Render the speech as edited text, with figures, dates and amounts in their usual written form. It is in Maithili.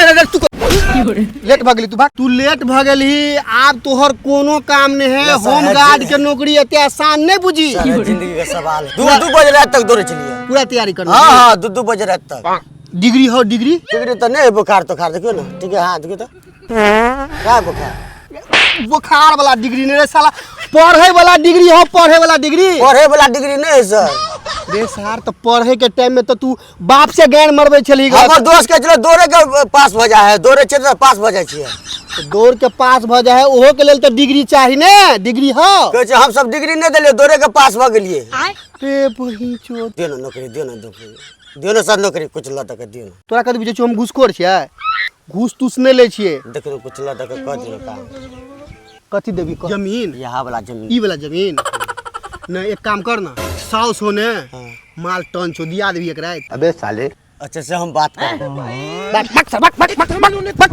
रे रे, तू लेट भऽ गेली, तू भाग। तू लेट भऽ गेलही, आब तोहर कोनो काम नहि है। सर, होम है गार्ड जी। के नौकरी एते आसान नहीं बुझी। सर, जिंदगी के सवाल है। 2-2 बजे रात तक दौड़े छलियै। पूरा तैयारी करना। हाँ, 2-2 बजे रात तक। डिग्री हो? डिग्री? डिग्री तऽ नहि है। बुखार तोखार देखियौ ने, ठीक है? हाँ, देखियौ तऽ क्या बुखार? बुखार वाला डिग्री नहीं रे साला, पढ़े वाला डिग्री हो, पढ़े वाला डिग्री। पढ़े वाला डिग्री नहीं है सर। रे सार, तो पढ़े के टाइम में तो तू बाप से गैर मरबै छली। हमर दोस्त के छलै, दौड़े के पास भऽ जाइ है, दौड़े छै तऽ पास भऽ जाइ छियै। दौड़ के पास भऽ जाए है, ओहो के लेल तो डिग्री चाही ने। डिग्री हो? कहै छै हम सब डिग्री नहि देलियै, दौड़े के पास भऽ गेलियै। रे बहिन चोद। दियौ ने नौकरी, दियौ ने नौकरी, दियौ ने सर नौकरी, कुछ लऽ दऽ के दियौ ने। तोरा कथी बुझै छियौ, हम घूसखोर छियै? घूस तूस नहि लै छियै। देखियौ, कुछ लऽ दऽ के कऽ दियौ काम। कथी देबी? जमीन? यहाँ वाला जमीन। ई वाला जमीन ने, एक काम कर ना, साव सो ने माल टन छो, दिया देबी एक राति। अबे साले। अच्छा से हम बात करब। बक बक बक बक बक बक बक।